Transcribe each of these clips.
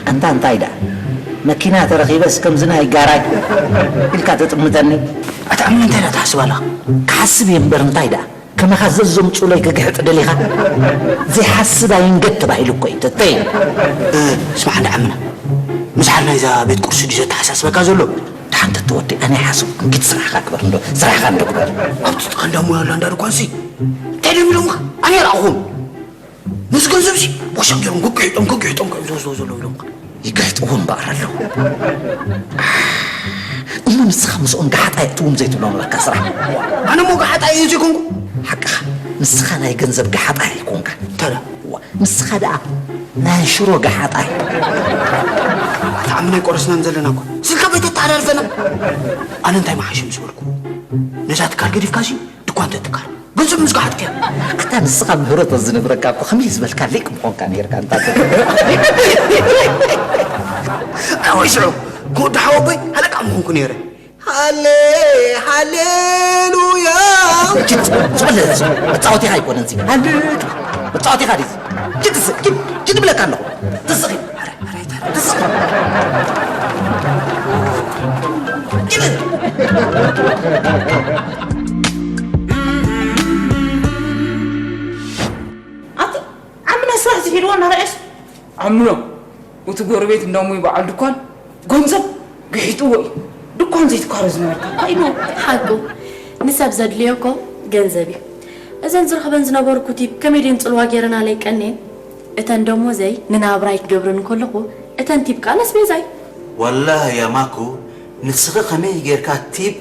ኣንታ እንታይ ደኣ መኪና ተረኺበስ ከምዚ ናይ ጋራጅ ኢልካ ተጥምተኒ? ኣታ ኣምን እንታይ ደኣ ትሓስብ ኣለኻ? ክሓስብ እየ እምበር እንታይ ደኣ ከማኻ ዘዘምጹለይ ክግሕጥ ደሊኻ? ዘይሓስብ ኣይንገድ ተባሂሉ እኮ እዩ ተተይ። እ፣ ስማዕ እንዳ ዓምና፣ ምዝሓል ናይዛ ቤት ቁርሲ ድዩ ዘተሓሳስበካ ዘሎ? ደሓን ተተወዲ ኣነ ይሓስብ እንግድ ስራሕካ ግበር እንዶ ስራሕካ እንዶ ግበር። ኣብቲ ጥቓ እንዳ ሞያ ኣላ እንዳ ድኳንሲ እንታይ ደም ኢሎምካ? ኣነ ኣይረኣኹም። ነዚ ገንዘብሲ ቦሻቕ ገይሮም ክግሕጦም ክግሕጦም እዮም ዝወስድዎ ዘለዉ ኢሎምካ። ይግሕጥዎ እምበኣር ኣለዉ። እሞ ንስኻ ምስኦም ገሓጣ የእትዎም ዘይትብሎም ለካ ስራሕ። ኣነ እሞ ገሓጣ እየ ዘይኮንኩ። ሓቅኻ ንስኻ ናይ ገንዘብ ገሓጣ ኣይኮንካ። ታዲያ? ዋ፣ ንስኻ ደኣ ናይ ሽሮ ገሓጣ። ኣታ ዓምና ኣይቆረስናን ዘለና እኮ። ስልካ ቤት ኣተሓላልፈና። ኣነ እንታይ መሓሸ ምስ በልኩ፣ ነዛ ትካል ገዲፍካሲ ድኳን ተትካል። ገንዘብ ምስ ገሓጥክያ። ኣታ ንስኻ ምህረቶ ዝነግረካ እኮ ከመይ ዝበልካ ሊቅ ምኾንካ ነይርካ እንታ። ኣወይ ሽዑ ክወዲ ሓወቦይ ሃለቃ ምኾንኩ ነይረ። ሃሌ ሃሌሉያ። ጅት፣ ዝቕለ፣ መጻወቲኻ ኣይኮነን እዚ። ሃሌ፣ መጻወቲኻ ድዩ? ጅት፣ ጅት፣ ጅት ብለካ ኣለኹ። ትስኺ። ኣቲ ዓምና ስራሕ ዝሒድዎ እናረኣየስ። ዓምና፣ እቲ ጎረቤት እንዳሞ በዓል ድኳን ገንዘብ ግሒጥዎ እዩ። ድኳን ዘይትካሮ ዝነበርካ እንታይ ኢልዎ? ሓቁ፣ ንሰብ ዘድልዮ እኮ ገንዘብ እዩ። እዘን ዝረኽበን ዝነበርኩ ቲፕ ከመይ ድየን ጽልዋ ገይረናለይ ቀንየን? እተን ደሞዘይ ንናብራይ ክገብረን ከለኹ፣ እተን ቲፕ ከኣ ነስቤዛይ። ወላሂ ያ ማኩ፣ ንስኺ ከመይ ጌርካ ቲፕ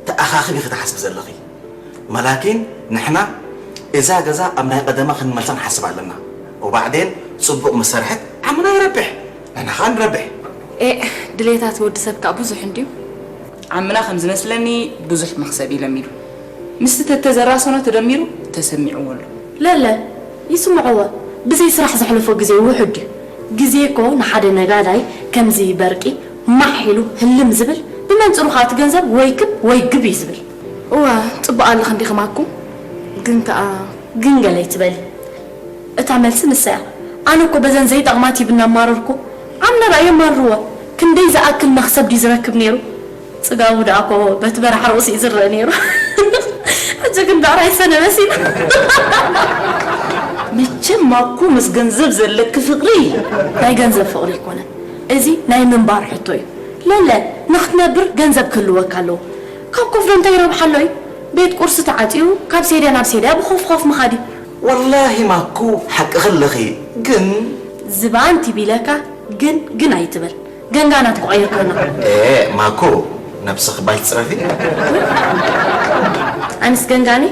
ተኣኻኽቢ ክትሓስቢ ዘለኺ። መላኪን ንሕና እዛ ገዛ ኣብ ናይ ቀደማ ክንመልሳ ንሓስብ ኣለና። ወባዕዴን ጽቡቕ ምስ ሰርሐት ዓምና ይረብሕ፣ ንሕና ኸኣ ንረብሕ። ኤእ፣ ድሌታት ወዲ ሰብ ከኣ ብዙሕ እንድዩ። ዓምና ከም ዝመስለኒ ብዙሕ መኽሰብ እዩ ለሚዱ። ምስቲ ተተ ዘራሰኖ ተደሚሩ ተሰሚዕዎ ኣሎ። ለለ፣ ይስምዕዎ። ብዘይ ስራሕ ዘሕለፎ ግዜ ውሑድ ድዩ? ግዜ እኮ ንሓደ ነጋዳይ ከምዚ በርቂ ማሕ ኢሉ ህልም ዝብል፣ ብመንጽሩ ከኣ እቲ ገንዘብ ወይ ክብ ወይ ግብ እዩ ዝብል። እወ፣ ጽቡቕ ኣለኺ እንዲኺ ማኩ። ግን ከኣ ግን ገለ ኣይትበሊ። እታ መልሲ ንሳ እያ። ኣነ እኮ በዘን ዘይጠቕማ ቲብ እናማረርኩ ዓምና ደኣ የማርርዎ። ክንደይ ዝኣክል መኽሰብ ድዩ ዝረክብ ነይሩ? ጽጋቡ ደኣ እኮ በቲ በራሕ ርእሱ እዩ ዝረአ ነይሩ። ሕጂ ግን ብዕራይ ሰነ መሲሉ። መቸም ማኩ ምስ ገንዘብ ዘለኪ ፍቕሪ። ናይ ገንዘብ ፍቕሪ ኣይኮነን። እዚ ናይ ምንባር ሕቶ እዩ። ለለ ንኽትነብር ገንዘብ ክህልወካ ኣለዎ። ካብ ኮፍ ዶ እንታይ ረብሓ ኣሎ እዩ? ቤት ቁርሲ ተዓጽዩ ካብ ሴድያ ናብ ሴድያ ብኾፍ ኾፍ ምኻድ እዩ። ወላሂ ማኩ ሓቅኺ ኣለኺ ግን። ዝባን ቲብ ኢለካ ግን ግን ኣይትበል። ገንጋና ተቆይርካና። ኤ ማኩ ነብስኺ ባይ ትጽረፊ። ኣንስ ገንጋኒ።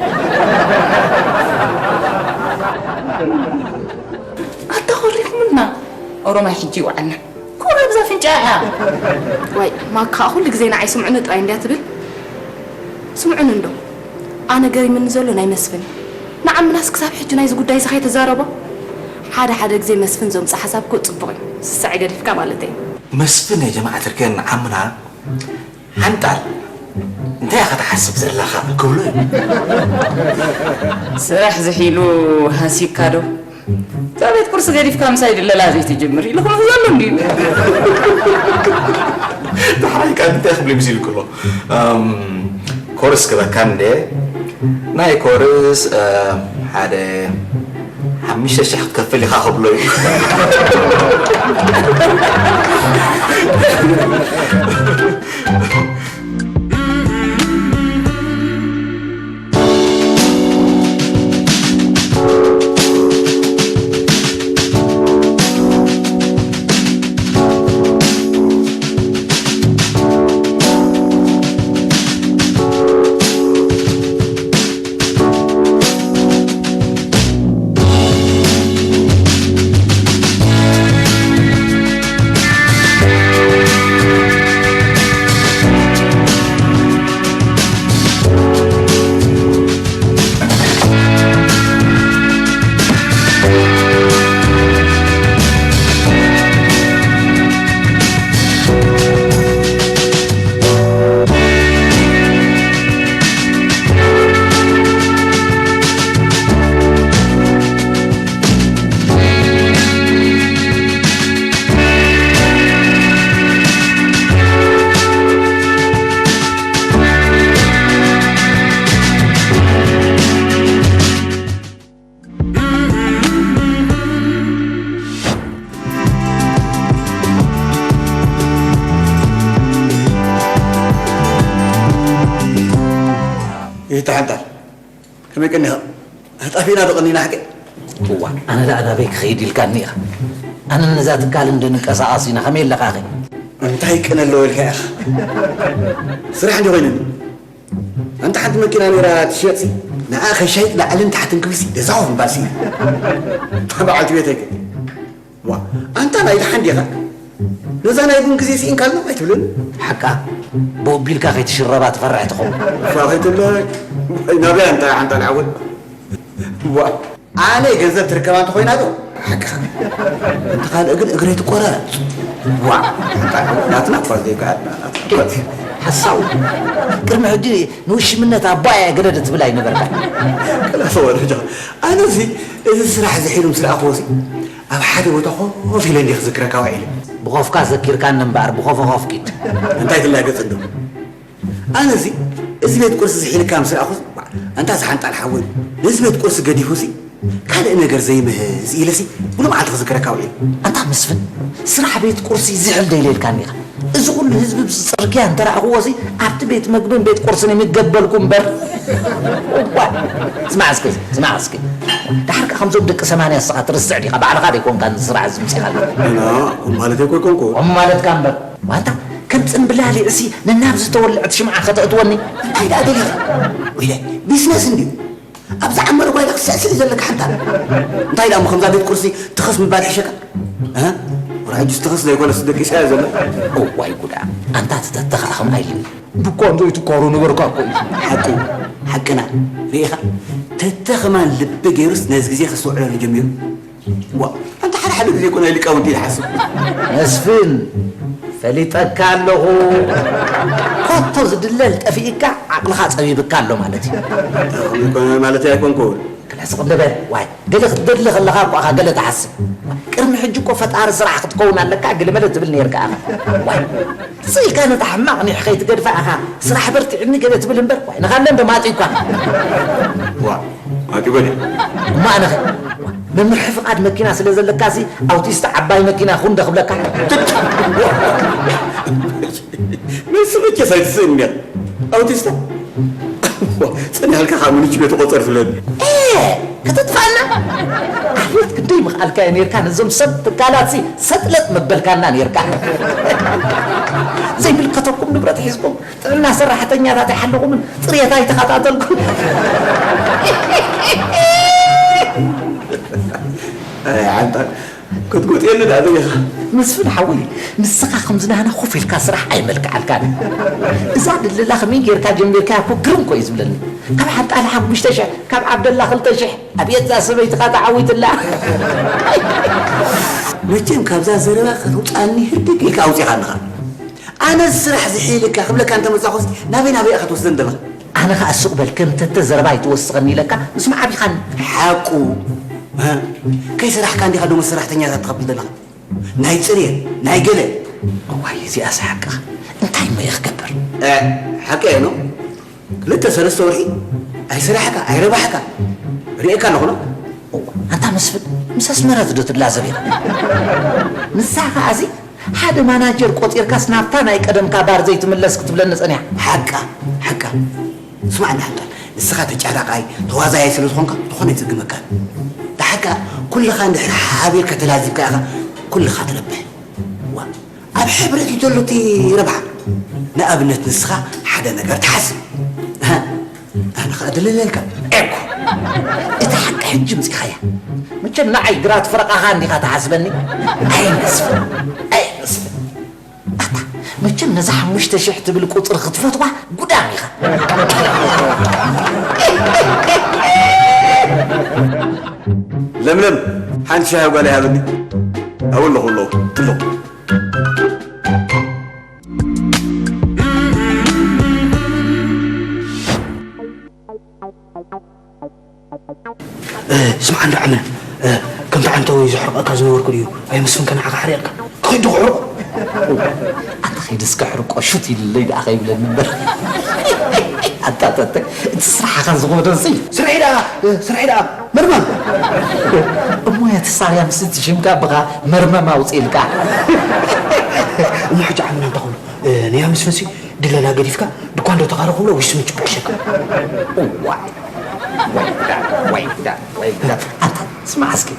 ኣታ ኮሪኹምና። ኦሮማይ ሕጂ ይውዓልና። ኮራ ብዛ ፍንጫ እያ። ዋይ፣ ማካ ኩሉ ግዜ ንዓይ ስምዑኒ ጥራይ እንድያ ትብል። ስምዑኒ እንዶ። ኣነ ገሪምኒ ዘሎ ናይ መስፍን። ንዓምናስ ክሳብ ሕጂ ናይዚ ጉዳይ እዚ ከይተዛረቦ? ሓደ ሓደ ግዜ መስፍን ዘምጽእ ሓሳብ እኮ ጽቡቕ እዩ። ስስዐ ገዲፍካ ማለተይ። መስፍን ያ ጀማዓ ትርከን ንዓምና ሓንጣል እንታይ ኢኻ ትሓስብ ዘለኻ ክብሎ እዩ። ስራሕ ዝሒሉ ሃሲብካ ዶ? እዛ ቤት ቁርሲ ገዲፍካ ምሳይ ድለላ ዘይትጅምር ኢሉ ክብሎ ዘሎ እንድዩ። ደሓይ ቃል እንታይ ክብሎ ይምስል ክሎ? እም፣ ኮርስ ክበካ እንደ ናይ ኮርስ፣ እም፣ ሓደ ሓሙሽተ ሽሕ ክትከፍል ኢኻ ክብሎ እዩ። ይተሓንታ ከመይ ቀኒኻ? ጠፊእና ዶ ቀኒና ሓቂ? እዋ፣ ኣነ ደኣ ናበይ ክኸይድ ኢልካኒ ኢኻ? ኣነ ነዛ ትካል እንድንቀሳቐስ ኢና፣ ከመይ ኣለኻኺ? እንታይ ቅነ ኣለዎ ኢልካ ኢኻ? ስራሕ እንዲ ኮይኑኒ? ኣንታ ሓንቲ መኪና ነይራ ትሽየጥሲ፣ ንዓ ከሻይጥ ላዕልን ታሕትን ክብልሲ፣ ገዛ ኮፍ ምባልሲ። በዓልቲ ቤተይ ከ? ዋ፣ ኣንታ ናይ ደሓን ዲኻ? ነዛ ናይ ቡን ግዜ ስኢንካልና ኣይትብልን? ሓቃ፣ ቦቢልካ ከይትሽረባ ትፈርሕ ትኸውን። እኳ ከይትብለኒ፣ ናበይ ኣንታ ሓንታ ንዓወት? ዋ፣ ኣነ ገንዘብ ትርከባ እንተኾይና ዶ? ሓቅኻ። እንተ ካልእ ግን እግረይ ትቆራረጽ። ዋ፣ ሓንታ ናትና እኳ ዘይከኣልና፣ ናትና እኳ ዘይ- ሓሳው። ቅድሚ ሕጂ ንውሽምነት ኣቦኣ እየ ገለ ትብል ኣይነበርካን። ከላፈ ወረጃ። ኣነ እዚ፣ እዚ ስራሕ እዚ ሒሉ ምስ ረኣኽዎ ሲ፣ ኣብ ሓደ ቦታ ኮፍ ኢለ እንዲየ ክዝክረካ ውዒለ። ብኾፍካ ዘኪርካኒ እምበኣር፣ ብኾፎ ኾፍ ኪድ። እንታይ ትላገጽ እንዶ? ኣነ እዚ፣ እዚ ቤት ቁርሲ እዚ ሒልካ ምስ ረኣኹ፣ ኣንታ እዚ ሓንጣል ሓወይ፣ ነዚ ቤት ቁርሲ ገዲፉ ሲ፣ ካልእ ነገር ዘይምህዝ ኢለ ሲ፣ ብሉ መዓልቲ ክዝክረካ ውዒለ። ኣንታ መስፍን፣ ስራሕ ቤት ቁርሲ ዝሕል ዶ ኢለ ኢልካኒ ኢኻ? እዚ ኩሉ ህዝቢ ብዝጽርግያ እንተ ረኣኽዎ ሲ፣ ኣብቲ ቤት መግብን ቤት ቁርስን ይምገበልኩ እምበር። እዋይ! ስማዕ እስኪ፣ ስማዕ እስኪ። ደሓር ከ ከምዞም ደቂ ሰማንያ ንስኻ ትርስዕ ዲኻ? ባዕልኻ ዶ ኣይኮንካን እዚ ስራሕ እዚ ምጺኻ ኣለኻ? ኣነ ማለት እኮ ኣይኮንኩን። ከምኡ ማለትካ እምበር። ዋንታ፣ ከም ጽምብላሊዕሲ ነናብ ዝተወልዐት ሽምዓ ከተእትወኒ? እንታይ ደኣ ደሊኻ? ወይለ፣ ቢዝነስ እንድዩ። ኣብ ዝዓመረ ጓይላ ክትስዕስዕ እዩ ዘለካ ሓንታ። እንታይ ደኣ እሞ ከምዛ ቤት ቁርሲ ትኸስ ምባል ይሕሸካ? እህ? ወራይ ጁስ ትኸስ ዘይኮነስ ደቂሳ እያ ዘላ። እዋይ ጉዳ፣ ኣንታ ትተተኻ ኸም ኣይልኒ። ድኳን ዘይትኳሮ ነበርካ እኮ እዩ። ሓቁ፣ ሓቅና፣ ርኢኻ? ተተ ኸማን ልቢ ገይሩስ ነዚ ግዜ ከስተውዕለሉ ጀሚሩ። ዋ፣ ኣንታ ሓደ ሓደ ግዜ እኮ ናይ ሊቃውንቲ ኢለ ሓስብ። መስፍን፣ ፈሊጠካ ኣለኹ። ኮቶ ዝድለል ጠፊእካ፣ ዓቕልኻ ጸቢብካ ኣሎ ማለት እዩ። ከምኡ እኮ ማለት ኣይኮንኩን። ክላ ስቕ እንደ በል፣ ዋይ፣ ገለ ክትደሊ ከለኻ እኮ ኢኻ ገለ ትሓስብ። ቅድሚ ሕጂ እኮ ፈጣሪ ስራሕ ክትከውን ኣለካ፣ ገለመለ ትብል ነይርካ ኢኻ። ዋይ፣ ስኢልካ ነታ ሕማቕ ኒሕ ከይትገድፋ ኢኻ፣ ስራሕ በርቲዕኒ ገለ ትብል እምበር፣ ዋይ፣ ንኻለ እንዶ ማጢኳ። ዋ፣ ኣቂበኒ። እሞ ኣነኸ? መምርሒ ፍቓድ መኪና ስለ ዘለካሲ፣ ኣውቲስታ ዓባይ መኪና ኩን ዶ ክብለካ? ንሱ መቸስ ኣይትስእን እያ። ኣውቲስታ? ጸኒሓልካ ካብ ምንጭ ቤት ቆጸር ፍለጥ። ኤ፣ ከተጥፋና? ኣቤት ክንደይ ምኽኣልካዮ ነይርካ፣ ነዞም ሰብ ትካላትሲ ሰጥለጥ መበልካና ነይርካ። ዘይምልከተኩም ንብረት ሒዝኩም ጥዕና ሰራሕተኛታት ኣይሓለኹምን፣ ጽሬት ኣይተኸታተልኩን። ኣይ፣ ዓንጣ፣ ክትጎጥየኒ ደኣ ደሊኻ? መስፍን ሓወይ፣ ንስኻ ከምዚ ናህና ኮፍ ኢልካ ስራሕ ኣይመልክዓልካን። እዛ ድልላ ከመይ ጌርካ ጀሚርካያ እኮ ግርም እኮ እዩ ዝብለኒ። ካብ ሓንጣል ሓሙሽተ ሽሕ፣ ካብ ዓብደላ ክልተ ሽሕ፣ ኣብየት እዛ ሰበይትኻ ተዓዊትላ። መቸም ካብዛ ዘረባ ከተውፅኣኒ ህድግ ኢልካ ኣውፂኻ ኣለኻ። ኣነ ስራሕ ዝሕይልካ ክብለካ እንተመጻኹስ ናበይ ናበይ ኢኻ ትወስደን ዘለኻ? ኣነ ኸኣ ሱቕ በል ከም ተተ ዘረባ ኣይትወስኸኒ ኢለካ ምስ መዓቢኻኒ። ሓቁ። እ? ከይሰራሕካ እንዲኻ ደሞዝ ሰራሕተኛታት ትኸፍል ዘለኻ? ናይ ጽሬት፣ ናይ ገለ። እዋይ፣ እዚኣስ ሓቅኻ። እንታይ እሞ እየ ክገብር? እ፣ ሓቂ እየ ኖ። ክልተ ሰለስተ ወርሒ ኣይሰራሕካ፣ ኣይረባሕካ። ርእየካ ኣለኹ ኖ። እዋ፣ ኣንታ መስፍን፣ ምስ ኣስመረት ዶ ትላዘብ ኢኻ? ንሳ ኸኣ እዚ ሓደ ማናጀር ቆጺርካስ ናብታ ናይ ቀደምካ ባር ዘይትምለስ ክትብለኒ ጸኒሓ። ሓቃ፣ ሓቃ። ስማዕ እንዳ ሓንጣል፣ ንስኻ ተጫራቃይ፣ ተዋዛያይ ስለ ዝኾንካ፣ ዝኾነ ይጽግመካ። ደሓር ከኣ፣ ኩልኻ እንድሕር ሓቢርካ ተላዚብካ ኢኻ፣ ኩልኻ ትረብሕ። ዋ፣ ኣብ ሕብረት እዩ ዘሎ እቲ ረብሓ። ንኣብነት ንስኻ ሓደ ነገር ትሓስብ። ኣሃ፣ ኣነ ኸኣ ድልለልካ። ኤኮ፣ እቲ ሓቂ ሕጂ ምጺኻያ። መቸም ንዓይ ግራት ፍረቓኻ እንዲኻ ትሓስበኒ? ኣይመስፍን፣ ኣይመስፍን። ኣታ፣ መቸም ነዛ ሓሙሽተ ሽሕ ትብል ቁጽሪ ክትፈትዋ ጉዳም ኢኻ። ለምለም፣ ሓንቲ ሻሂ ጓል ይሃብኒ። ኣብኡ ኣለኹ፣ ኣለኹ፣ ኣለኹ። እ፣ ስምዓ እንዶ ዓመ፣ እ፣ ከምቲ ዓንተወይ ዘሕርቐካ ዝነበርኩ ድዩ? ኣይ መስፍን ከ ንዓኻ ሓሪቕካ? ክኸይድ ዶ ክሕርቆ? ኣታ ኸይድ እስከ ሕርቆ ሹት ኢልለይ ደኣ ኸይብለኒ እምበር። ኣታ፣ ኣታ፣ ኣታ፣ እቲ ስራሕኻ ዝኾነ ሲ? ስርሐይ ደኣ፣ እ፣ ስርሐይ ደኣ መርማም። እሞ ያ ተሳርያ ምስ እቲ ሽምካ ብኻ መርመም ኣውፅእልካ። እሞ ሕጂ ዓምና እንታይ ኾኑ? እ፣ ንያ መስፍንሲ ድለላ ገዲፍካ ድኳን ዶ ተኻረ ክብሎ ወይስ ምጭ ብክሸካ? እዋይ፣ ወይ ጉዳ፣ ወይ ጉዳ፣ ወይ ጉዳ። ኣታ ስማዕ እስኪ፣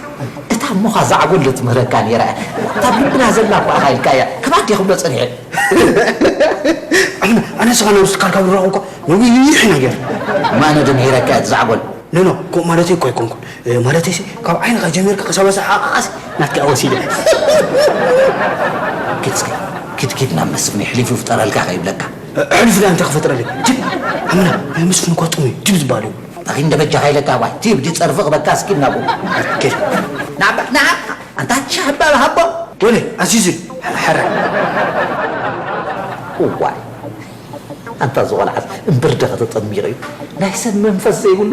እታ እሞኻ ዛዕጎል ዶ ትምህረካ ነይራ እያ? እታ ኣብ ልብና ዘላ እኮ ኢኻ ኢልካያ። ክባድ እየ ክብሎ ጸኒሐ። ኣነ፣ ኣነ ንስኻ ናብ ትካልካ ብረኹ እኮ ነዊሕ ኢና ጌርና። ማነ ዶ ምሂረካ እያ እቲ ዛዕጎል? ኖ፣ ኖ፣ ከምኡ ማለተይ እኮ ኣይኮንኩን። እ፣ ማለተይሲ፣ ካብ ዓይንኻ ጀሚርካ ክሳብ ኣሰሓቕቓኻሲ ናትካ ወሲደ። ኪድ እስከ፣ ኪድ፣ ኪድ ናብ መስፍን የሕሊፉ ይፍጠረልካ ከይብለካ። እ፣ ኣሕሊፉ ደኣ እንታይ ክፈጥረለይ? ጅብ፣ ኣምና፣ ናይ መስፍን እኮ ጥሙይ ጅብ ዝበሃል እዩ። ኣኺ እንደ በጃኻ ኢለካ፣ ዋይ፣ ቲብ ዲ ጸርፊ ክበካ እስኪ ናብኡ። ኪድ። ናብ፣ ናብ፣ ኣንታ ሻህባ ሃቦ። ወለ፣ ኣዚዙ፣ ሕራይ። እዋይ። ኣንታ እዚ ቆልዓስ እምብርደኸ ተጠሚቑ እዩ። ናይ ሰብ መንፈስ ዘይብሉ።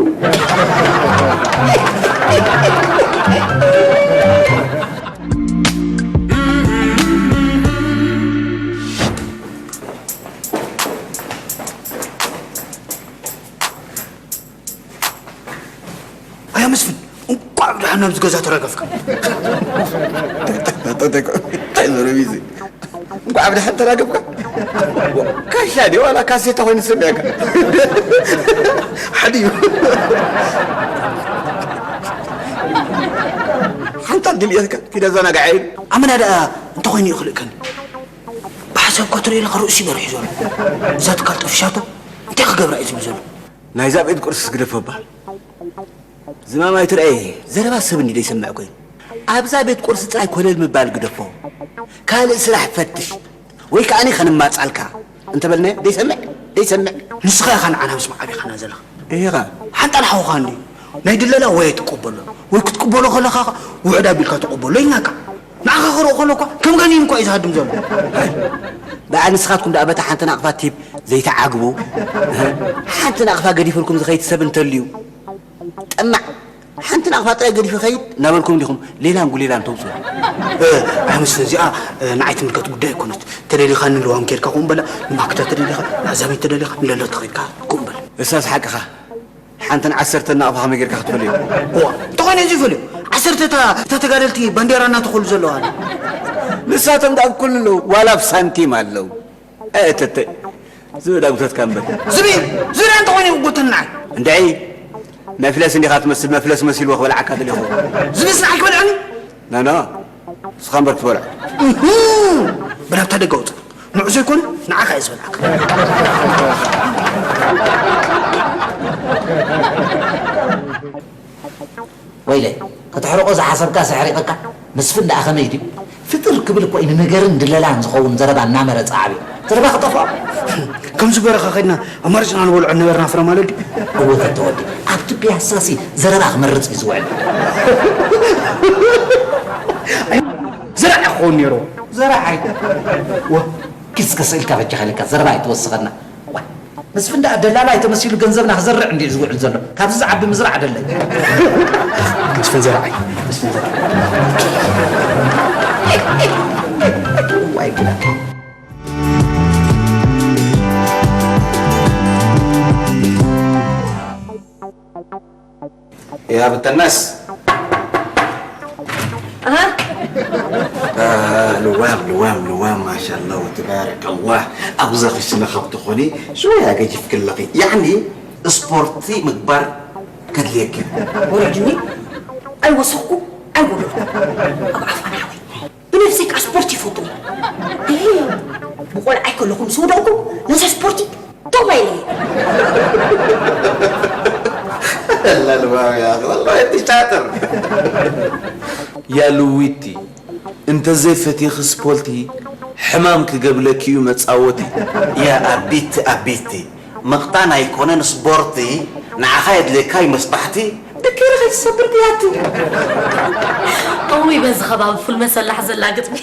ኣያ መስፍን፣ እንቋዕ ብደሓን ናብዚ ገዛ ተራገፍካ። እንታይ ዘረቢ እዚ? እንቋዕ ብደሓን ተራገፍካ? ካሻ ድዩ ዋላ ካሴታ ኮይኑ ዝስምዐካ? ሓደ እዩ። ሓንታ ድልየትካ ኪድ ኣዘናግዓኒ። ኣመና ደኣ እንተኾይኑ ይኽልእከኒ። ብሓሳብካ ትርእዮ ኣለኻ ርእሱ በሪሑ ዘሎ። እዛ ትካል ጠፊሻቶ እንታይ ክገብራ እዩ ዝብል ዘሎ? ናይዛ ቤት ቁርስስ ግደፎ እባ። ዝማም ኣይትርኣየ፣ ዘረባ ሰብ እንዲ ዘይሰምዕ ኮይኑ። ኣብዛ ቤት ቁርሲ ጥራይ ኮለል ምባል ግደፎ። ካልእ ስራሕ ፈትሽ። ወይ ከኣ እኔ ከነማጻልካ እንተበልናዮ፣ ደይሰምዕ፣ ደይሰምዕ። ንስኻ ኢኻ ንዓና ምስ መዓቢኻና ዘለኻ። እሄኻ። ሓንጣል ሓውኻ እንዲ። ናይ ድለላ ወይ ኣይትቀበሎ፣ ወይ ክትቅበሎ ከለኻ ውሑድ ኣቢልካ ተቀበሎ ኢልናካ። ንዓኻ ክርኢ ከሎ እኳ ከም ጋኔን እኳ እዩ ዝሃድም ዘሎ። በዓል ንስኻትኩም ደኣ በታ ሓንቲ ናቕፋ ቲብ ዘይትዓግቡ። ሓንቲ ናቕፋ ገዲፉልኩም ዝኸይድ ሰብ እንተልዩ። ጠማዕ። ሓንቲ ናቕፋ ጥራይ ገዲፉ ይኸይድ እናበልኩም ዲኹም ሌላን ጉሌላን ተውፅኡ? እ፣ ኣይ መስፍን፣ እዚኣ፣ እ፣ ንዓይ ትምልከት ጉዳይ ኣይኮነት። ተደሊኻ ንልዋም ኬድካ ከምኡ በላ፣ ንማክዳ ተደሊኻ፣ ንኣዛቤት ተደሊኻ፣ ንለሎ ተኸይድካ ከምኡ በል። እሳስ ሓቅኻ። ሓንትን ዓሰርተን ናቕፋ ከመይ ጌርካ ክትፈልዮ? እዋ፣ እንተኾይኑ እዚ ይፈልዮ። ዓሰርተ እታ፣ እታ ተጋደልቲ ባንዴራ እናተኸሉ ዘለዋ። ንሳቶም ደኣ ኣብ ኩሉ ኣለዉ፣ ዋላ ኣብ ሳንቲም ኣለዉ። ኣእተተ፣ ዝብኢ ዳጉተትካ እምበር። ዝብኢ፣ ዝብኢ እንተኾይኑ ይጎተኒ ንዓይ። እንድዒ፣ መፍለስ እንዲኻ ትመስል፣ መፍለስ መሲልዎ ክበልዓካ ደሊኹ። ዝብኢስ ንዓይ ክበልዐኒ? ኖ፣ ኖ፣ ንስኻ እምበር ክትበልዖ። እህ፣ ብናብታ ደገ ኣውፅእ። ንዑ ዘይኮነ፣ ንዓኻ እየ ዝበልዓካ። ወይለይ፣ ከተሕርቆ ዝሓሰብካስ ኣሕሪቐካ። መስፍን ደኣ ከመይ ድዩ? ፍጥር ክብል እኮ እዩ ንነገርን ድለላን ዝኸውን ዘረባ እናመረጸ ዓብዩ። ዘረባ ክጠፍኦ? ከምዚ በረኻ ከድና ኣማሪጽና ንበልዖ ነበርና ፍረ ማለት ድዩ? እወ ተተወዲ፣ ኣብቲ ፒያሳሲ ዘረባ ክመርጽ እዩ ዝውዕል። ዘረዓ ክኸውን ነይሩ። ዘረዓይ? ወ፣ ኪስከ ስኢልካ በጃኻ ኢልካ ዘረባ ኣይትወስኸና። ዋይ፣ መስፍን ደኣ ደላላይ ተመሲሉ ገንዘብና ክዘርዕ እንድዩ ዝውዕል ዘሎ። ካብዚ ዝዓቢ ምዝራዕ ደለይ። መስፍን ዘርዓይ። መስፍን ዘርዓይ። ዋይ ጉድ። يا بت الناس. أها. آه، لوام، لوام، لوام، ما شاء الله وتبارك الله. أبزخ السنة خبط خوني، شوية قجف كلقي. يعني، سبورتي مكبر كدليك. ورجني، أي وسخكو، أي ولو. أبو عفان عوي. ብነፍሰይ ከዓ ስፖርት ይፈቱ። እሂ፣ ብቆልዓይ ከለኹ ምስ ወደቕኩ ነዛ ስፖርት ደው ኣይለይ። لا الواو يا أخي، والله أنت شاطر. يا لويتي، أنت زي فتيخ سبولتي، حمام كقبلك يوم تصوتي. يا أبيت أبيتي، ምቕጣን ኣይኮነን ስፖርቲ፣ ንዓኻ የድልየካ እዩ መስባሕቲ፣ ድኪሪ ከይትሰብር ብያቲ። እውይ፣ በዚ ከባቢ ፉል መሰላሕ ዘላ ግጥሚ።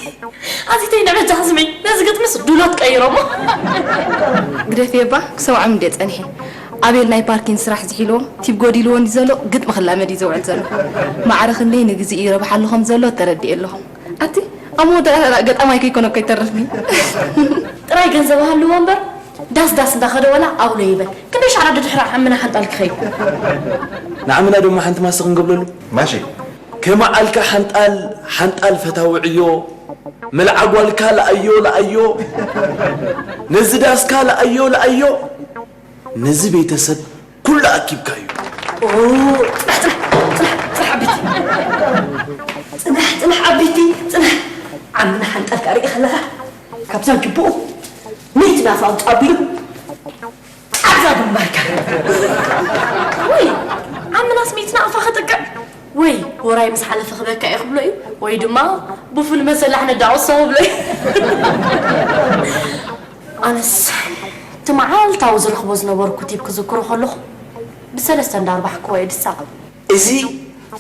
ኣዚተይ ንዕጃ ሕዝመይ፣ ነዚ ግጥምስ ዱሎት ቀይሮሞ። ግደፍየ እባ፣ ክሰምዖም እንድየ ጸኒሐ። ኣቤል ናይ ፓርኪን ስራሕ ዝሒልዎ፣ ቲብ ጎዲልዎ እንዲ ዘሎ፣ ግጥሚ ክላመድ እዩ ዘውዕል ዘሎ። ማዕረ ክንደይ ንግዜኡ ይረብሓሉ ከም ዘሎ ተረዲኤ ኣለኹ። ኣቲ፣ ኣብ መወዳእታ ገጣማይ ከይኮነ እኮ ይተርፍኒ። ጥራይ ገንዘብ ሃልዎ እምበር፣ ዳስ ዳስ እንዳኸደ ወላ ኣውሎ ይበል። ክንደይ ሻዕራ ድድሕሪ ዓምና ሓንጣል ክኸይድ። ንዓምና ድማ ሓንቲ ማስተ ክንገብለሉ። ማሺ። ከመዓልካ ሓንጣል፣ ሓንጣል ፈታዊ ዕዮ፣ መልዓ ጓልካ ለኣዮ፣ ለኣዮ፣ ነዚ ዳስካ ለኣዮ፣ ለኣዮ፣ ነዚ ቤተሰብ ኩሉ ኣኪብካዩ። ኦ፣ ጽናሕ፣ ጽናሕ፣ ጽናሕ፣ ጽናሕ፣ ዓቢቲ። ጽናሕ፣ ጽናሕ፣ ዓቢቲ፣ ጽናሕ። ዓምና ሓንጣል ክርኢ ከለኻ፣ ካብዛ ግቡኡ ሚእቲ ናፋ ኣውጽእ ኣቢሉ፣ ኣብዛ ግንባርካ። ወይ፣ ዓምናስ ሚእቲ ናፋ ክጥቅዕ? ወይ፣ ወራይ ምስ ሓለፈ ክበካ እየ ክብሎ እዩ፣ ወይ ድማ ብፉል መሰላሕ ነዳቑሶ ክብሎ እዩ። ኣነስ እቲ መዓልታዊ ዝረኽቦ ዝነበርኩ ቲፕ ክዝክሮ ከለኹ ብሰለስተ እንዳርባሕክዎ እየ ድሳቕ። እዚ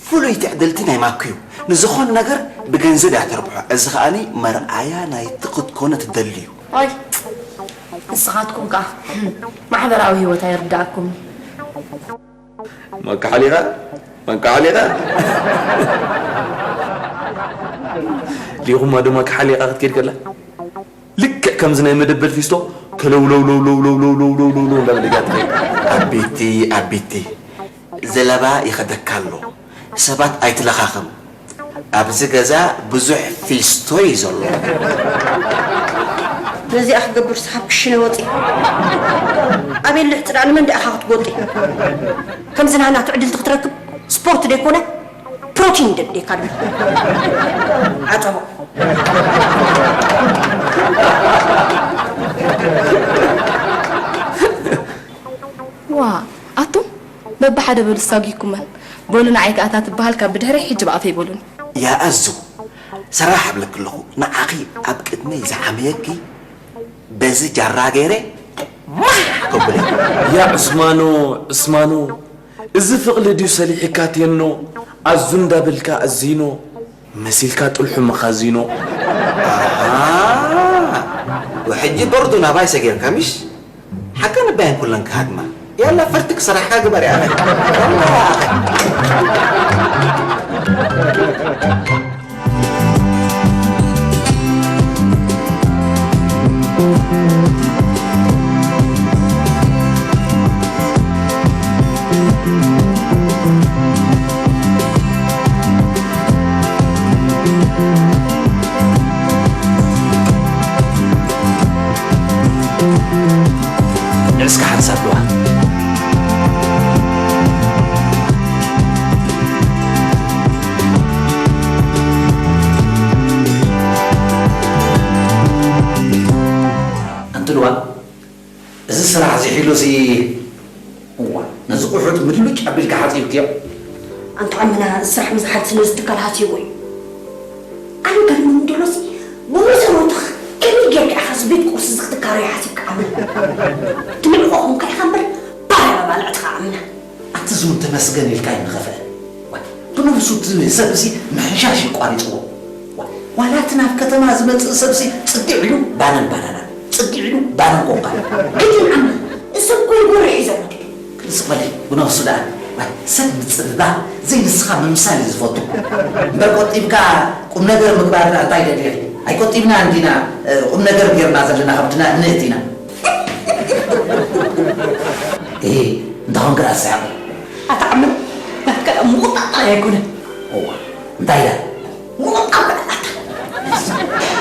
ፍሉይ ትዕድልቲ ናይ ማኩ እዩ። ንዝኾነ ነገር ብገንዘብ እያ ተርብሖ። እዚ ከኣኒ መርኣያ ናይቲ ክትኮነ ትደሊ እዩ። ኦይ፣ ንስኻትኩም ከኣ ማሕበራዊ ህይወት ኣይርድኣኩምን። መካሓሊኻ፣ መካሓሊኻ። ሊኹማ ድማ ካሓሊኻ ክትከይድ ከላ፣ ልክዕ ከምዚ ናይ መደበር ፊስቶ ከለውለውለውለውለውለውለውለውለውለውለው እንዳበለ እያ ትኸይድ። ኣቤቲ፣ ኣቤቲ፣ ዘለባ ይኸደካ ኣሎ። ሰባት ኣይትለኻኽም። ኣብዚ ገዛ ብዙሕ ፊስቶ እዩ ዘሎ። ነዚኣ ክገብር ስሓብ ክሽነ ወፂ። ኣቤል ልሕፂ ደኣ ንመን ደኣ ኢኻ ክትጎጢ? ከምዚ ናህና ትዕድልቲ ክትረክብ ስፖርት ደይኮነ ፕሮቲን ደድልየካ ኣሎ። ዓፀቦ። ዋ፣ ኣቱም በብሓደ በሉ፣ ሳጊኩመን። በሉ፣ ንዓይ ከኣ እታ ትበሃል ካብ ብድሕረይ ሕጂ ብኣፈይ በሉኒ። ያ ኣዙ፣ ሰራሕ እብለኪ ኣለኹ፣ ንዓኺ ኣብ ቅድመይ ዝዓመየኪ በዚ ጃራ ገይረ ማሕ ከብለ። ያ ዑስማኖ፣ ዑስማኖ፣ እዚ ፍቕሊ ድዩ ሰሊሕካ ቴኖ? ኣዙ እንዳበልካ ኣዚኖ። መሲልካ ጥልሑ መኻዚኖ። ኣሃ፣ ወሕጂ በርዱ ናባይ ሰጊርካ ምሽ? ሓቀን እባየን ኩለን ክሃድማ። ያላ ፈርትክ ሰራሕካ ግበር ያለ። ንዕስካ ሓንሳብ ድዋ። ኣንቲ ልዋ፣ እዚ ስራሕ እዚ ሒሉሲ፣ እዋ፣ ነዚ ቁሑት ምድሉጭ ኣቢልካ ሓጺብክዮ። ኣንታ ዓምና፣ እዚ ስራሕ ምዝሓል ስለ ዝትካል ሃስይዎ እዩ። ብመሰረቱ ከመይ ጌርካ ኢኻ እዚ ቤት ቁርሲ እዚ ክትካረዮ ሓሲብካ ኣምና? ትምዕቆ ኮንካ ኢኻ እምበር ባርያ መባልዕትኻ ኣምና። ኣቲ ዝውን ተመስገን ኢልካ ይንኸፈ። ብነብሱ እቲ ሰብሲ ምሕሻሽ ይቋሪፅዎ። ዋላ እቲ ናብ ከተማ ዝመፅእ ሰብሲ ፅግዕ ኢሉ ባነን ባናና፣ ፅግዕ ኢሉ ባነን ኮካ። ግን ይዓም እሱ እኮ ይጎርሕ እዩ ዘሎ። ክንስቕ በሊ ብነብሱ ደኣ። ዋይ፣ ሰብ ምጽብባቕ ዘይንስኻ ምምሳል እዩ ዝፈቱ። እምበር ቆጢብካ ቁም ነገር ምግባር ደኣ እንታይ ደሊኺ? ኣይቆጢብና እንዲና፣ እ፣ ቁም ነገር ጌርና ዘለና ከምቲ ና-፣ ንእቲና። እ፣ እንታኾን ግራ ዝሰሓቕ። ኣታ ዓምር፣ ናትካ ደኣ ምቑጣጣር ኣይኮነን። እዋ፣ እንታይ ኢላ? ምቑጣጣር ኣታ።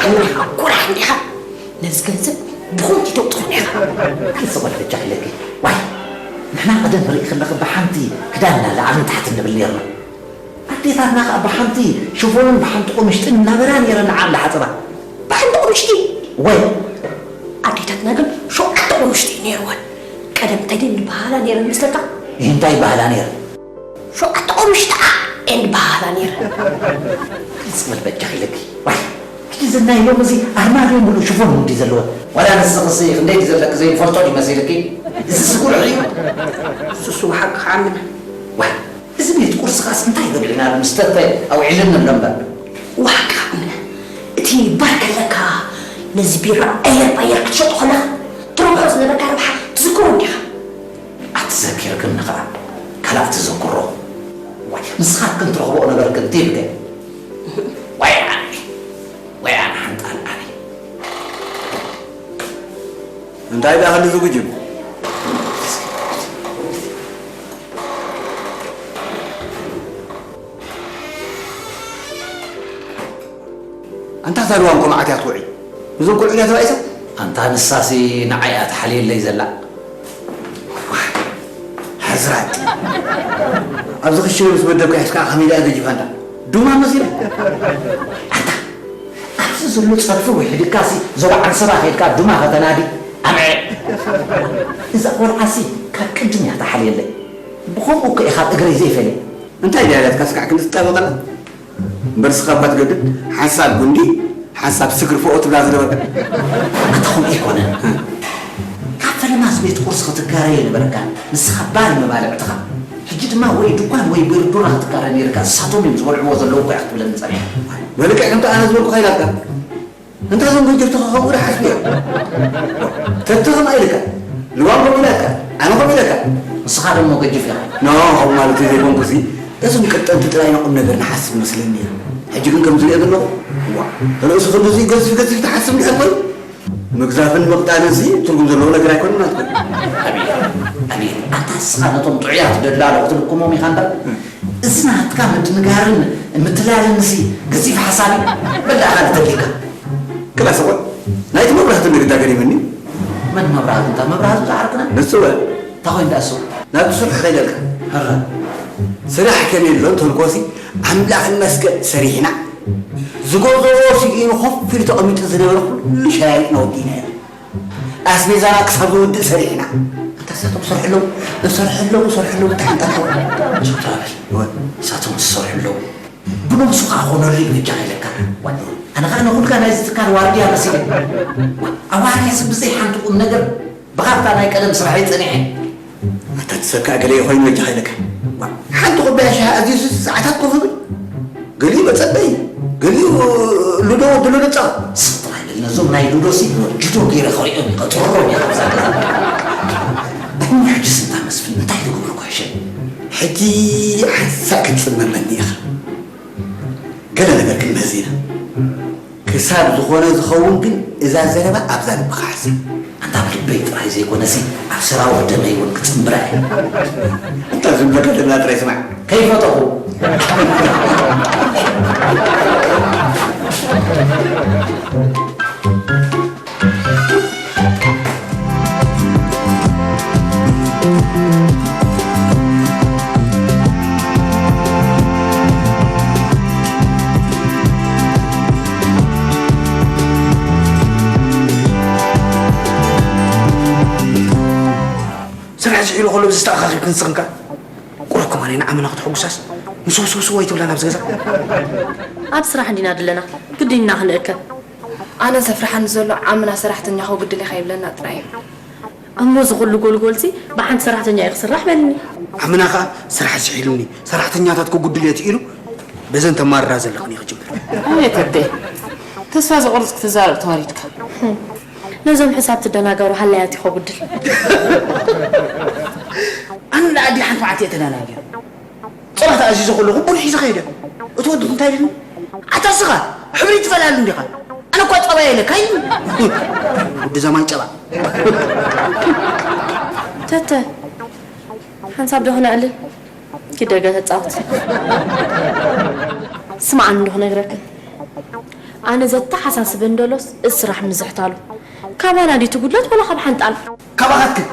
ዓምር፣ ኩራሕ እንዲኻ። ነዚ ገንዘብ ብኸንቱ ተውጥሩ ኔርካ። ክልተ ቆልዑ በጃኺ ኢለኪ። ዋይ፣ ንሕና ቀደም ንርኢ ከለኺ ብሓንቲ ክዳንና ላዕልን ታሕትን ንብል ኔርና። ኣዴታትና ከኣ ብሓንቲ ሽፎንን ብሓንቲ ቁምሽጥን እናበላ ኔረን ንዓም ዝሓጽባ። ብሓንቲ ቁምሽጢ? ወይ። ኣዴታትና ግን ሸውዓተ ቁምሽጢ እዩ ኔርወን። ቀደም እንታይ ድየን ዝበሃላ ኔረን መስለካ? እንታይ ይበሃላ ኔረን? ሸውዓተ ቁምሽጣ እየን ዝበሃላ ነይረን። ግልጽ በል በጃኺ ኢለኪ። ዋይ፣ እቲ ዝናይ ሎሚ እዚ ኣርማድዮ ሙሉእ ሽፎን እንዲ ዘለዎ። ዋላ ንስኽሲ ክንደይ ድዩ ዘለኪ ዘይንፈልጦ ድዩ መሲልኪ? እዚ ስጉር እዩ። እሱስ ወሓቂ ክዓምና። ዋይ፣ እዚ ቤት ቁርሲ ኻስ እንታይ ይገብልናሉ? ምስ ተተ ኣውዒልኒ ኣሎ እምበር። ወሓቂ ክዓምና። እቲ ባር ከለካ ነዚ ቢራ ኣየር ባየር ክትሸጦ ከለኻ ትረብሖ ዝነበርካ ረብሓ ትዝክሮ እንዲኻ? ኣትዘኪርክኒ ኸዓ ካልኣት ትዘክሮ። ዋይ፣ ንስኻትክን ትረኽብኦ ነበርክን ትብለ። ዋይ ኣነ፣ ዋይ ኣነ ሓንጣል ኣነ። እንታይ ደኣ ክንዲ ዝጉጅም? ኣንታ እዛ ልዋም ኮማዓት እያ ትውዒ። እዞም ቆልዑ እያ ተባኢሳ? ኣንታ ንሳሲ ንዓይ እያ ትሓልየለይ ዘላ። ሕስራት። ኣብዚ ክሽነ ምስ መደብካ ሒዝካ ከመይ ደኣ ገጂፋ እንዳ ዱማ መሲላ። ኣንታ ኣብዚ ዘሎ ጸርፊ ውሒድካሲ ዞባ ዓንሰባ ከይድካ ዱማ ከተናዲ ኣምዐ። እዛ ቆልዓሲ ካብ ቅድም እያ ትሓልየለይ። ብኸምኡ እኮ እየ ካብ እግረይ ዘይፈልየ። እንታይ ድያ ኢላትካ ስጋዕ ክንዲ ትጣበቐላ? እምበር ንስኻ እኳ ትገድድ፣ ሓንሳብ ጉንዲ፣ ሓንሳብ ስግሪ ፎኦ ትብላ ዝነበርካ። ኣታ ከምኡ ኣይኮነን። ካብ ፈለማስ ቤት ቁርሲ ክትጋረ የነበረካ፣ ንስኻ ባር መባልዕትኻ። ሕጂ ድማ ወይ ድኳን ወይ ቤርዱራ ክትጋረ ነይርካ፣ ንሳቶም እዮም ዝበልዕዎ ዘለዉ እኮ ኢኻ ክትብለኒ ጸኒሕካ። መልክዕ ከምቲ ኣነ ዝበልኩኻ ኢላትካ። እንታይ እዞም ገጀፍትኻ ከምኡ ዶ ሓስቡ እዮም? ተተ ከምኣ ኢልካ፣ ልዋም ከምኡ ኢላትካ፣ ኣነ ከምኡ ኢለካ። ንስኻ ደሞ ገጅፍ ኢኻ። ኖ፣ ከምኡ ማለት ዘይኮንኩሲ፣ እዞም ቀጠንቲ ጥራይ ንቁም ነገር ንሓስብ መስለኒ እዩ። ሕጂ ግን ከም ዝሪኦ ዘለኹ፣ እዋ፣ ርእሱ ክንድዚ ገዝፍ ገዝፍ ትሓስብ እንድሕር ኮይኑ፣ ምግዛፍን ምቕጣንን ሲ ትርጉም ዘለዎ ነገር ኣይኮነን ማለት ኮይኑ። ኣቤት፣ ኣቤት፣ ኣንታ ንስኻ ነቶም ጥዑያት ደላሎ ክትልክሞም ኢኻ እምበር፣ እዚ ናትካ ምድንጋርን ምትላልን ሲ ገዚፍ ሓሳብ እዩ። በል ደኣ ካልእ ተድሊካ። ክላስ እኮ ናይቲ መብራህቲ ንግዳ ገሪመኒ። መን መብራህቲ? እንታ መብራህቲ ዝዓርክና? ንሱ ወ? እንታይ ኮይኑ ደኣ እሱ? ናብ ስራሕ ከይደልካ። ኧረ። ስራሕ ከመይ ኣሎ እንተልኮሲ፣ ኣምላኽ ይመስገን ሰሪሕና። ዝገዝኦ ስኢኑ ኮፍ ኢሉ ተቐሚጡ ዝነበረ ኩሉ ሸያይጥና ወዲእናዮ። ኣስቤዛና ክሳብ ዝውድእ ሰሪሕና። ኣንታ ንሳቶም ሰርሑ ኣለዉ፣ ሰርሑ ኣለዉ፣ ሰርሑ ኣለዉ፣ ብጣዕሚ ጠንቀቕ። ሸፍታ በል። እወ። ንሳቶም ዝሰርሑ ኣለዉ። ብነብሱ ኸኣ ኾነሉ እዩ በጃኻ ኢለካ። ዋይ፣ ኣነ ኸኣ ንኹልካ ናይዚ ትካል ዋርድያ መሲለ። ኣዋርያ ሰብ ብዘይ ሓንቲ ቁም ነገር ብኻልካ ናይ ቀደም ስራሐይ ጸኒሐ። ኣታ ትሰካእ ገለ ይኾይኑ በጃኻ ኢለካ። ሓንቲ ኩባያ ሻሂ ኣዝዩ ሰዓታት ኮፍ ይብል። ገሊኡ መጸበዪ፣ ገሊኡ ሉዶ ወዲ ሉዶ ጻወት። ስቕ ጥራይ በል፣ ነዞም ናይ ሉዶሲ ጁዶ ገይረ ከሪኦም እየ፣ ከጥርሮም እየ ካብዛ ገዛ። እሞ ሕጂ ስንታ መስፍን፣ እንታይ ትገብሩ እኮ ሕሸ? ሕጂ ሓንሳእ ክትጽመመኒ ኢኻ። ገለ ነገር ክንምህዝ ኢና። ክሳብ ዝኾነ ዝኸውን ግን እዛ ዘረባ ኣብዛ ልብኻ ሓዛ። ኣንታ ኣብ ልበይ ጥራይ ዘይኮነሲ ኣብ ሰራውር ደመይ እውን ክጽንብራ እየ። ኣንታ ዝብለካ ዘለና ጥራይ ስማዕ። ከይፈተኹ። ስራሕ ዝሒሉ ከሎ ብዝተኣኻኺብ ክንስኽንካ ቁረ ኮማኔ ንዓመና ክትሕጉሳስ ንስውስውስው ኣይትብላን ኣብዚ ገዛ። ኣብ ስራሕ እንዲና ድለና ግድን ኢና ክንእከብ። ኣነ ዘፍርሓኒ ዘሎ ዓምና ሰራሕተኛ ከጉድል ኢኻ ይብለና ጥራይ እዩ። እሞ እዚ ኩሉ ጎልጎልሲ ብሓንቲ ሰራሕተኛ እዩ ክስራሕ በልኒ። ዓምና ኸኣ ስራሕ ስሒሉኒ፣ ሰራሕተኛታት ከጉድል እየ ኢሉ በዘን ተማርራ ዘለኽን እዩ ክጅምር። ኣቤት ኣደይ፣ ተስፋ ዘቑርጽ ክትዛረብ ተዋሪድካ። ነዞም ሕሳብ ትደናገሩ ሃለያት እዩ ከጉድል። ኣነ ንኣዲ ሓንቲ መዓልቲ እየ ተደናጊረ። ጸባ ተኣዚዘ ከለኹ ቡን ሒዘ ከይደ። እቲ ወዲ እንታይ ኢሉኒ? ኣታ እስኻ ሕብሪ ትፈላለ እንዲኻ። ኣነ እኳ ጸባ የለካ ኢሉኒ። ወዲ ዘማይ ጸባ። ተተ፣ ሓንሳብ ዶ ክነዕልል? ኪድ ደገ ተጻወት። ስማዕ እንዶ ክነግረክን። ኣነ ዘተሓሳስበን ደሎስ እዚ ስራሕ ምዝሕታሉ። ካባና ድዩ እቲ ጉድለት ወላ ካብ ሓንጣል? ካባኻትክን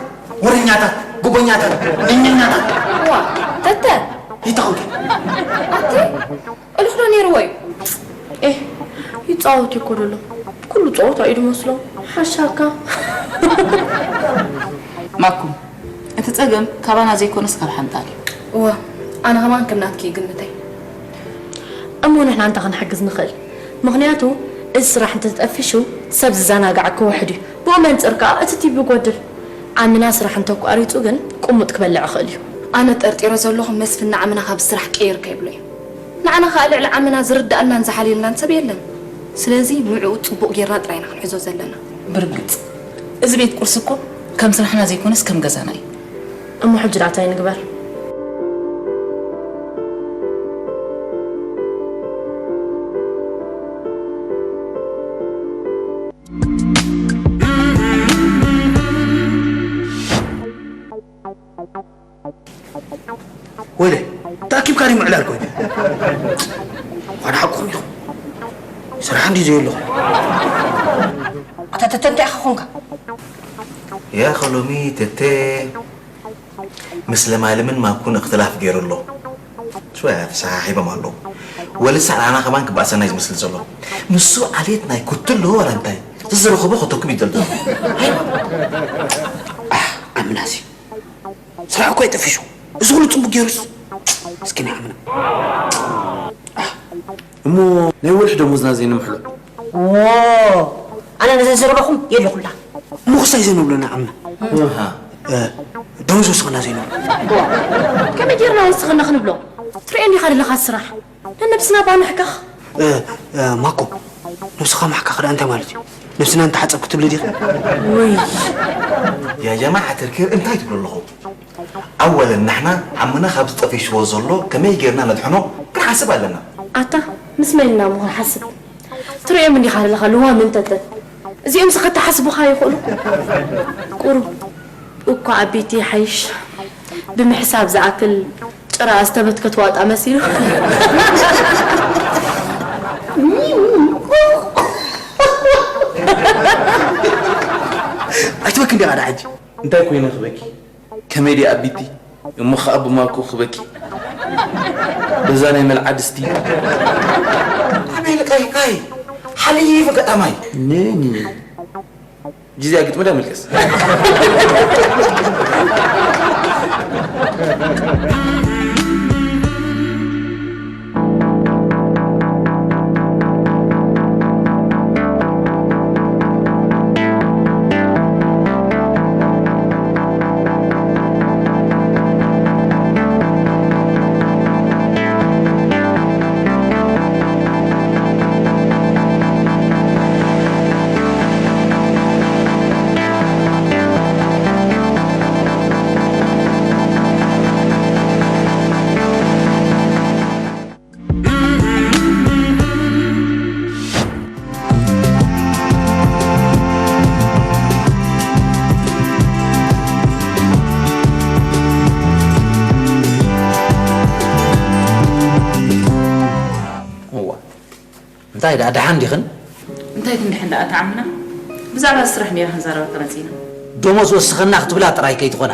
ወረኛታት፣ ጎቦኛታት፣ ነኛኛታት። ዋ፣ ተተ። ይታወቂ። ኣቲ፣ እልኽ ዶ ነይርዎ እዩ? ኤህ፣ ይጻወት እዩ እኮ ደሎ። ኩሉ ጸወታ እዩ ድመስሎ። ሓሻካ። ማኩም፣ እቲ ጸገም ካባና ዘይኮነስ ካብ ሓንጣል እዩ። እወ፣ ኣነ ከማን ከም ናትኪ ይግምተይ። እሞ ንሕና እንታይ ክንሕግዝ ንኽእል? ምኽንያቱ፣ እዚ ስራሕ እንተተጠፊሹ፣ ሰብ ዝዘናጋዕ ክውሕድ እዩ። ብኡ መንጽር ከኣ እቲ ቲቪ ይጎድል። ዓምና ስራሕ እንተቋሪጹ ግን፣ ቅሙጥ ክበልዕ ይኽእል እዩ። ኣነ ጠርጢረ ዘለኹ መስፍን ንዓምና ካብ ስራሕ ቀይር ከይብሎ እዩ። ንዓና ከኣ ልዕሊ ዓምና ዝርድኣልናን ዝሓልየልናን ሰብ የለን። ስለዚ ንዕኡ ጽቡቕ ጌርና ጥራይ ኢና ክንሕዞ ዘለና። ብርግጽ፣ እዚ ቤት ቁርሲ እኮ ከም ስራሕና ዘይኮነስ ከም ገዛና እዩ። እሞ ሕጂ ደኣ እንታይ ንግበር? ወይለይ፣ ተኣኪብካ ድዩ ምዕላል ኮይኑ? ዋላ ሓቅኹም ኢኹም። ስራሕ እንድዩ ዘየለኹም። ኣታ ተተ እንታይ ኢኻ ኾንካ? ያኸ ሎሚ ተተ ምስ ለማልምን ማኩን እኽትላፍ ገይሩ ኣሎ። ሽወያ ተሰሓሒቦም ኣለዉ። ወልሳ ንዓና ከማን ክበኣሰና እዩ ዝመስል ዘሎ። ንሱ ዓሌት ናይ ኩትሎ ዋላ እንታይ? ዝዝረኽቦ ከተኩም ይደልደሉ። ኣህ፣ ኣምናሲ። ስራሕ እኮ ይጠፊሹ። እዚ ኩሉ ጽቡቅ ገይሩስ። እስኪ ናይ ዓምና። ኣህ፣ እሞ ናይ ወርሒ ደሞዝና ዘይንምሕሎ። ዎ፣ ኣነ ነዘን ዘረባኹም የለኹላ። እሞ ክሳይ ዘይንብሎ ናይ ዓምና። ኣሃ። እ፣ ደሞዝ ወስኽና ዘይንብሎ። ከመይ ጌርና ወስኽና ክንብሎ? ትርእየኒ ኢኻ ዘለኻ ስራሕ። ነነብስና እባ ንሕከኽ። እ፣ እ፣ ማኮ፣ ነብስኻ ምሕካኽ ደኣ እንታይ ማለት እዩ? ነብስና እንተሓጸብ ክትብሊ ዲኺ? ውይ። ያ ጀማዓ ተርኪር እንታይ ትብሉ ኣለኹም? ኣወለን ንሕና ዓምና ካብ ዝጠፊሽዎ ዘሎ ከመይ ጌርና ነድሕኖ ክንሓስብ ኣለና። ኣታ፣ ምስ መን ኢና እሞ ክንሓስብ? ትርእዮም እንዲኻ ዘለኻ ልዋም እንተተ። እዚኦምስ ከተሓስቡኻ ይኽእሉ። ቁሩብ እኳ ኣቢቲ ይሓይሽ። ብምሕሳብ ዝኣክል ጭራ ዝተበትከት ዋጣ መሲሉ። ኣይትበኪ እንዲኻ ደኣ ሕጂ። እንታይ ኮይነ ክበኪ? ከመይ ድያ ኣቢቲ? እሞ ኸኣ ብማኮ ክበኪ። በዛ ናይ መልዓ ድስቲ። ኣበይ ልቃይ ቃይ? ሓሊፉ ገጣማይ። ነኒ። ጊዜ ግጥሚ ዳ ምልቀስ። እዋ፣ እንታይ ደኣ ደሓን ዲኽን? እንታይ ክንድሕን ደኣ ተዓምና? ብዛዕባ ስራሕ ኔራ ክንዛረበካ መጺና። ደሞዝ ወስኸና ክትብላ ጥራይ ከይትኾና።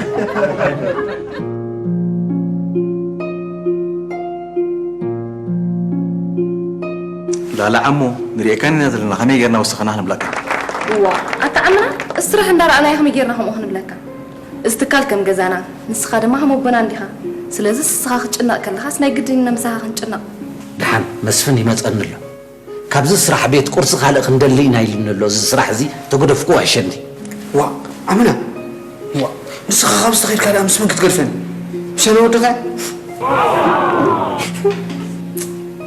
ላላ ዓሞ፣ ንርእየካን ኢና ዘለና፣ ከመይ ጌርና ወስኸና ክንብለካ? እዋ፣ ኣታ ዓምና፣ ስራሕ እንዳረኣናዮ ከመይ ጌርና ከምኡ ክንብለካ? እዚ ትካል ከም ገዛና፣ ንስኻ ድማ ከም ኣቦና እንዲኻ። ስለዚ ንስኻ ክትጭነቕ ከለኻስ ናይ ግድን ኢና ምሳኻ ክንጭነቕ። ደሓን መስፍን ይመጸኒ ኣሎ። ካብዚ ስራሕ ቤት ቁርሲ ካልእ ክንደሊ ኢና ኢሉኒ ኣሎ። እዚ ስራሕ እዚ ተገደፍኩ ኣይሸኒ። ዋ፣ ኣመና፣ ዋ፣ ንስኻ ካብዚ ተኸይድካ ደኣ ምስ መን ክትገድፈኒ? ምስ ኣነ ወድኻ?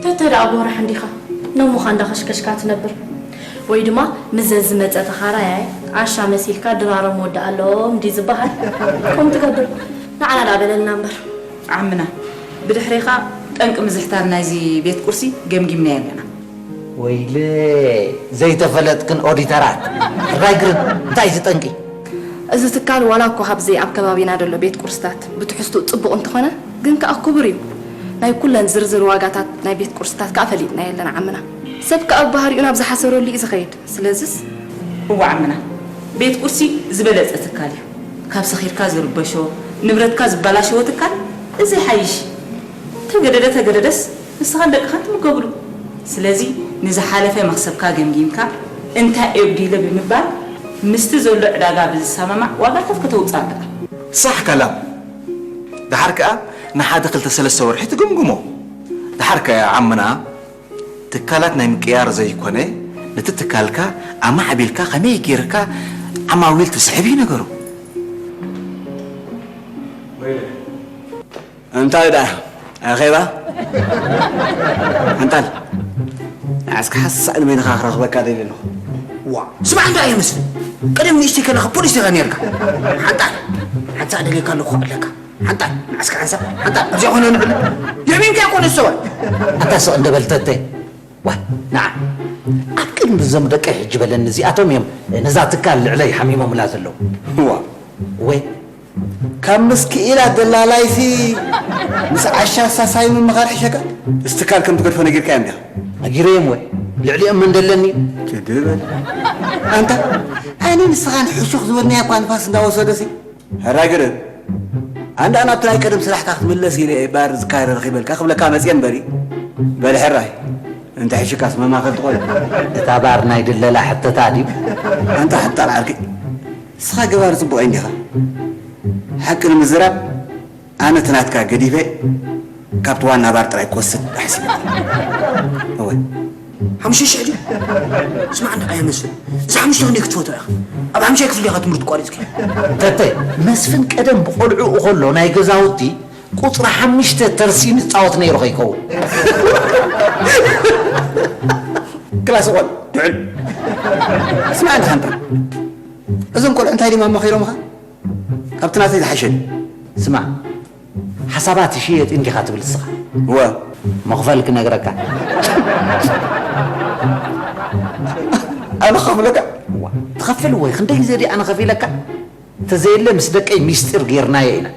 ተተ ደኣ ጎራሕ እንዲኻ፣ ነሙኻ እንዳኸሽከሽካ ትነብር። ወይ ድማ ምዘ ዝመጸ ተኻራያይ ዓሻ መሲልካ ድራሮም ወዲ ኣለዎም እንዲ ዝበሃል። ከምኡ ትገብር። ንዓና ደኣ በለልና እምበር። ዓምና፣ ብድሕሬኻ ጠንቂ ምዝሕታል ናይዚ ቤት ቁርሲ ገምጊምናዮ ኣለና። ወይለ ዘይተፈለጥክን ኦዲተራት። ሕራይ ግርም፣ እንታይ እዩ እዚ ጠንቂ? እዚ ትካል ዋላ እኳ ካብዚ ኣብ ከባቢና ዘሎ ቤት ቁርስታት ብትሕዝትኡ ጽቡቕ እንተኾነ፣ ግን ከኣ ክቡር እዩ። ናይ ኩለን ዝርዝር ዋጋታት ናይ ቤት ቁርስታት ከኣ ፈሊጥናዮ ኣለና ዓምና። ሰብ ከኣ ብባህሪኡ ናብ ዝሓሰረሉ እዩ ዝኸይድ። ስለዝስ እወ ዓምና፣ ቤት ቁርሲ ዝበለጸ ትካል እዩ። ካብ ሰኺርካ ዝርበሾ፣ ንብረትካ ዝበላሸወ ትካል እዚ ይሓይሽ። ተገደደ ተገደደስ ንስኻን ደቅኻን ትምገብሉ። ስለዚ ንዝሓለፈ መኽሰብካ ገምጊምካ እንታይ የጉዲለ ብምባል ምስቲ ዘሎ ዕዳጋ ብዝሰማማዕ ዋጋታት ከተውፅእ ኣለካ። ሳሕ ካላም። ደሓር ከኣ ንሓደ ክልተ ሰለስተ ወርሒ ትግምግሞ። ደሓር ከኣ ዓምና ትካላት ናይ ምቅያር ዘይኮነ፣ ነቲ ትካልካ ኣማዕቢልካ ከመይ ጌርካ ዓማዊል ትስሕብ እዩ ነገሩ። እንታይ ደኣ ኣኼባ? ሓንጣል፣ ንዓስካ ሓንሳእ ንበይንኻ ክረኽበካ ደልየ ኣለኹ። ዋ፣ ስማዕ እንዶ ኣየመስል። ቀደም ንእሽተይ ከለኻ ፖሊስ ኢኻ ኔርካ። ሓንጣል፣ ሓንሳእ ደልየካ ኣለኹ ኣለካ። ሓንጣል፣ ንዓስካ ሓንሳእ፣ ሓንጣል፣ ኣብዚኣ ኮነ ንዕሉ። የሚንካ ይኮነ ሰዋል። ኣታ ስቕ እንደ በል ተተ። ዋ፣ ንዓ። ኣብ ቅድሚ እዞም ደቀይ ሕጂ በለኒ፣ እዚኣቶም እዮም ነዛ ትካል ልዕለይ ሓሚሞምላ ዘለዉ። ዋ። ወይ ካብ ምስክኢላ ደላላይሲ ምስ ዓሻ ሳሳይ ምምኻር ሕሸካ? እዚ ትካል ከም ትገድፎ ነጊርካዮም ዲኻ? ነጊረዮም ወይ? ልዕሊኦም መን ደለኒ? ትድበል። ኣንታ፣ ኣነ ንስኻን ሕሹኽ ዝበልናዮ እኳ ንፋስ እንዳወሰደሲ። ሕራይ ግርም። ኣንዳ ናብቲ ናይ ቀደም ስራሕካ ክትምለስ ኢለ እየ ባር ዝካረ ረኺበልካ ክብለካ መጽየ እምበሪ። በል ሕራይ። እንተ ሕሽካስ መማኸል ትኾን። እታ ባር ናይ ድለላ ሕተታ ድዩ? ኣንታ ሕጣር ዓርኪ። ንስኻ ገባሪ ጽቡቕ እንዲኻ። ሓቂ ንምዝራብ፣ ኣነ እቲ ናትካ ገዲፈ ካብቲ ዋና ባር ጥራይ ክወስድ ሓሲበ። እወ። ሓሙሽተ ሽሕ ድዩ? ስማዕ እንዳ ኣየመስል። እዚ ሓሙሽተ ክንደይ ክትፈቶ ኢኻ? ኣብ ሓሙሽተ ክፍሊ ኢኻ ትምህርቲ ቋሪጽካ። ተተ፣ መስፍን ቀደም ብቆልዑ ከሎ ናይ ገዛውቲ ቁጽሪ ሓሙሽተ ተርሲን ይጻወት ነይሩ ከይከውን። ክላስ እኮ ድዕል። ስማዕ እንዳ ሓንታ። እዞም ቆልዑ እንታይ ድዮም ኣማኺሮምኻ? ካብቲ ናተይ ዝሓሸ ድዩ? ስማዕ፣ ሓሳባት ይሽየጥ እንዲኻ ትብል እስኻ። እወ። መኽፈል ክነግረካ። ኣነ ክኸፍለካ? እዋ፣ ትኸፍል ወይ? ክንደይ ግዜ ድየ ኣነ ከፊለካ? እንተዘየለ ምስ ደቀይ ሚስጢር ጌርናዮ ኢና።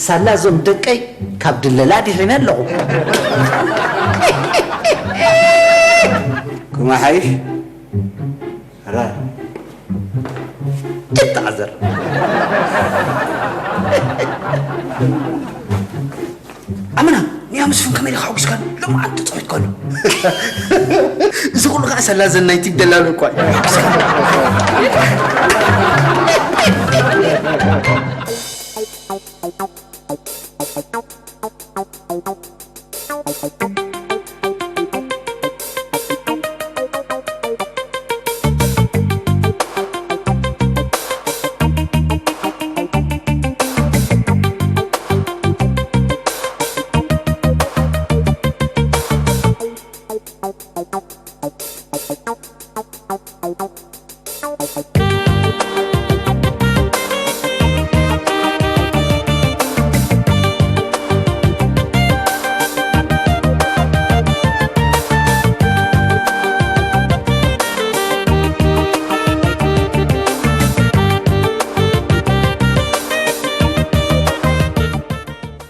ሳላ እዞም ደቀይ ካብ ድለላ ዲሒነ ኣለኹ። ክመሓይሽ? ራ። ይተዓዘር። ኣመና፣ ንያ መስፍን ከመይ ኢልካ ሓጒስካኒ? ሎማዓንቲ ተጻዊትካሉ። እዚ ኩሉ ከኣ ሰላዘን ናይቲ ደላሎ እኳ እዩ። ሓጒስካኒ።